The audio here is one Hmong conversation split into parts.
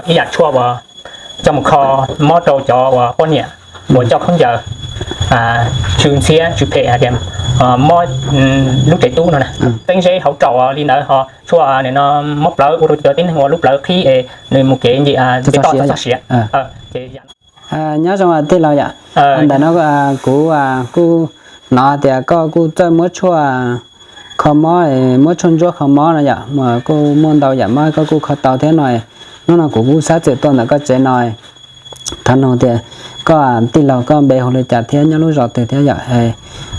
ib yam tshuaj uas coj mus kho mob rau cov uas poj niam uas coj khaub ncaws tsw ntxhiab tsw phem hais tias mob lub tsev tub no na, teeb zeb hauv raum li ntawd ho tshuaj no mob plawv ua rau cov tib neeg uas lub plawv qhib es nws mus kev ncim txoj siav. Ces nyob zoo tij laug yom, ntawm no kuv kuj hnov tias koj kuj txawj muab tshuaj kho mob, muab tshuaj ntsuab kho mob no yom, kuj muaj ntau yam mob koj kuj kho tau thiab no. Hnub no kuv kuj xav txwm tuaj ntawm koj tsev no, thov nug tias koj tij laug koj npe hu li cas thiab nyob lub zos twg thiab yom?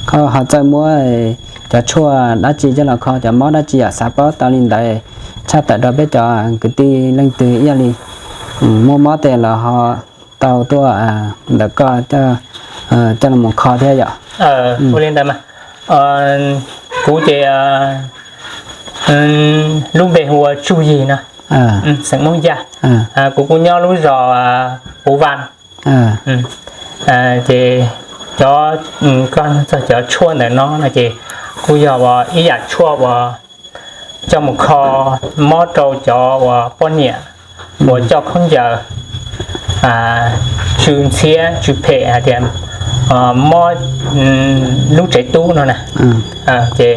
Koj ho txawj muab cov tshuaj dab tsi coj los kho cov mob dab tsi yom? Xav paub tau li ntawd tshaj tawm rau peb cov kwv tij leej twg ib yam li muaj mob tej los ho tau tuaj ntawm koj coj los kho thiab yom? Ua li ntawd mas, kuv ces lub npe hu ua Tsuj Yig no, xeem Moob Yaj. Kuv kuj nyob lub zos Puv Vaj. Ces cov, koj txog cov tshuaj ntawm no no ces kuj yog ua ib yam tshuaj uas coj mus kho mob rau cov uas poj niam uas coj khaub ncaws tsw ntxhiab tsw phem hais tias mob lub tsev tub no na. Ces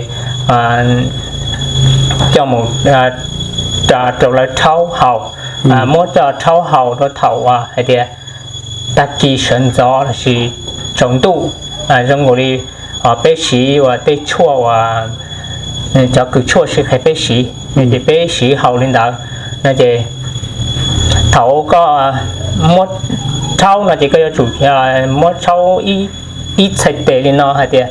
coj mus rau lawv rhaub haus, muab coj rhaub haus rau thaum uas hais tias tag kis sawv ntxov lossis tsaus ntuj, zoo nkaus li peb siv uas tej tshuaj uas cov kws tshuaj siv qhe peb siv, ces peb siv haus li ntawd no ces thaum koj muab rhaub no ces koj yuav tsum muab rhaub ib txhais tes li no hais tias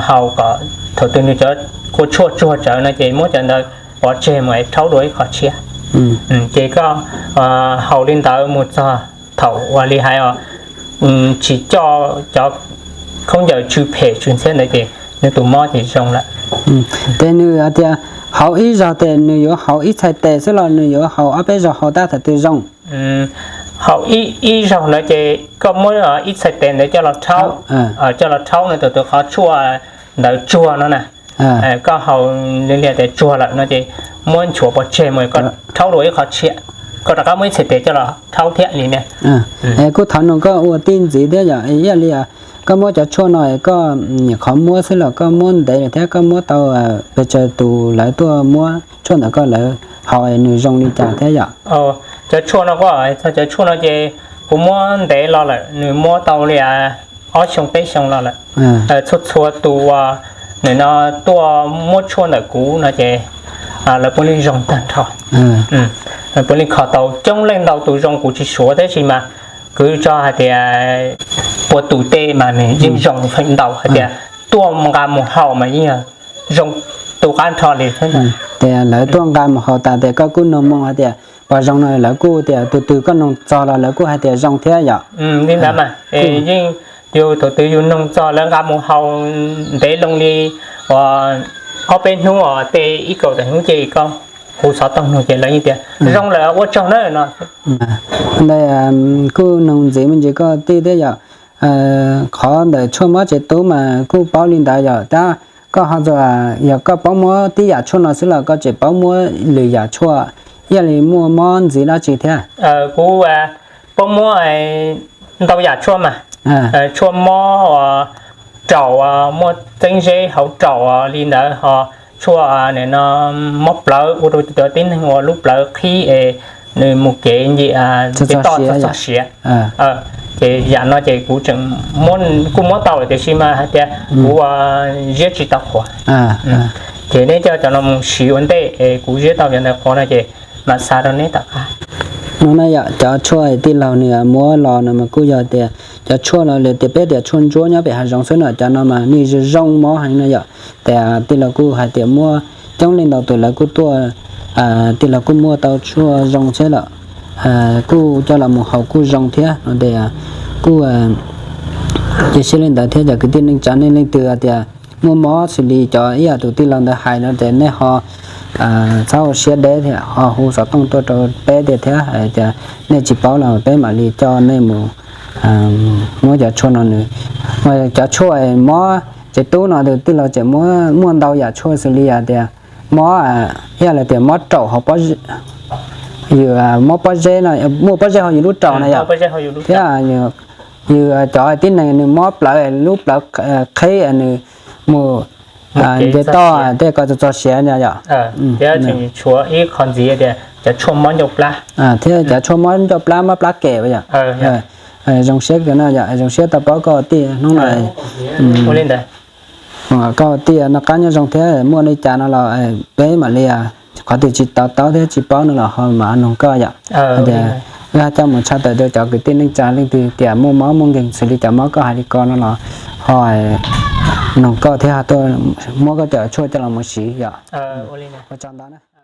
haus kom thaum twg nws cov kua tshuaj tsuag tsawv no ces muab cov ntawd pov tseg mus rhaub dua ib qho tshiab. Ces koj haus li ntawd mus txog thaum uas li hais os, tsis coj cov khaub ncaws tsw phem tsw ntxhiab ntawd ces nws tus mob ces zoo lawm. Ces nws hais tias haus ib zaug tes nws yuav haus ib txhais tes xwb los nws yuav haus ob peb zaug haus tab thaum twg zoo? Haus ib zaug ntawd ces koj muab ib txhais tes ntawd coj los rhaub, coj los rhaub no tus tus qhov tshuaj ntawd tsuag no na. Koj haus li tias tsuag lawm no ces muab nchuav pov tseg mus koj rhaub dua ib qho tshiab, koj rov qab muab ib txhais tes coj los rhaub thiab li ntawd. Kuv thov nug koj ua tib ntxiv thiab yom, ib yam li koj muab cov tshuaj no koj nyuam qhuav muab xwb los koj muab ntev lawm thiab koj muab tau pes tsawg tus lawv tuaj muab tshuaj ntawm koj lawv haus nws zoo li cas thiab yom? Cov tshuaj no, txog cov tshuaj no ces kuv muab ntev los lawm, nws muab tau li ob xyoo peb xyoo los lawm. Txhua txhua tus uas nim no tuaj muab tshuaj ntawm kuv no ces lawv puav leej zoo tag nrho. Lawv puav leej kho tau, coob leej ntau tus zoo kuv tsis suav tab sis mas kuv tso hais tias puas tus tej mas nws yeej zoo feem ntau hais tias tuaj nqa mus haus mas yeej zoo tu qab nrho li thiab. Tias lawv tuaj nqa mus haus tas tias koj kuj nug moo hais tias puas zoo no lawv kuj tias tus twg koj nug txog los lawv kuj hais tias zoo thiab yom? Li ntawd mas yeej yus thaum twg yus nug txog lawv nqa mus haus ntev loo li uas ob peb hnub os, tej ib kaum tawm hnub ces koj hu xov tooj nug ces lawv yeej tias zoo lawm ua tsaug na no. Ntawd kuj nug ntxiv me ntsis koj tij thiab yom. Qhov ntawm tshuaj mob tsev tub mas kuj paub li ntawd yom, tab koj ho txawm yog koj paub muab tib yam tshuaj no xwb los koj tseem paub muab lwm yam tshuaj, ib yam li muaj mob ntxiv dab tsi thiab? Kuv paub muab ntau yam tshuaj mas, tshuaj mob raum, muaj txeeb zeb hauv raum li ntawd ho tshuaj no mob plawv ua rau cov tib neeg uas lub plawv qhib es nws mus kev ncim toj txog siav. Ces yam no ces kuv tseem kuj muab tau lawm tiam sis mas hais tias kuv ziab tsis tau qhuav. Ces neb coj cov no mus siv ua ntej es kuv ziab tau cov ntawd qhuav no ces mam xa rau neb tom qab. No na yom, cov tshuaj tij laug nws muab los no mas kuj yog tias cov tshuaj no lawv tias peb tias tshuaj ntsuab nyob pem hav zoov xwb no, cov no mas nws zoo zoo mob heev no yom. Tias tij laug kuj hais tias muaj coob leej ntau tus lawv kuj tuaj, tij laug kuj muaj tau tshuaj zoo thiab lawm, kuj coj los mus haus kuj zoo thiab no tias kuj cia siab li ntawd thiab cov kwv tij neej tsa nej leej twg tias muaj mob xws li cov ib yam tus tij laug ntawd hais no ces nej ho txhob ua siab deb thiab ho hu xov tooj tuaj rau peb tiag thiab hais tias nej tsis paub los peb mam li coj nej mus muab cov tshuaj no nws, cov tshuaj mob tsev tub no tus tij laug tseem muaj ntau yam tshuaj xws li hais tias mob, ib yam li tias mob raum hauv pob zeb, yus mob pob zeb no, muaj pob zeb hauv yus lub raum na yom, thiab yus cov tib neeg nws mob plawv, lub plawv qheb nws mus nce toj tej ko txog txog siav no yom. Thiab cov tshuaj mob ncauj plab, mob plab kem yom. Zoo siab kawg no yom, zoo siab tau paub koj tij hnub no. Koj tij noj qab nyob zoo thiab, muaj li cas no los peb mam li, qhov twg tsis to taub thiab tsis paub no los ho mam noog koj yom. Tias wb coj mus tshaj tawm rau cov kwv tij neej tsa, leej twg tias muaj mob muaj nkeeg xws li cov mob koj hais li ko no los ho noog koj thiab ho tuaj muab koj cov tshuaj coj los mus siv yom. Ua tsaug ntau na.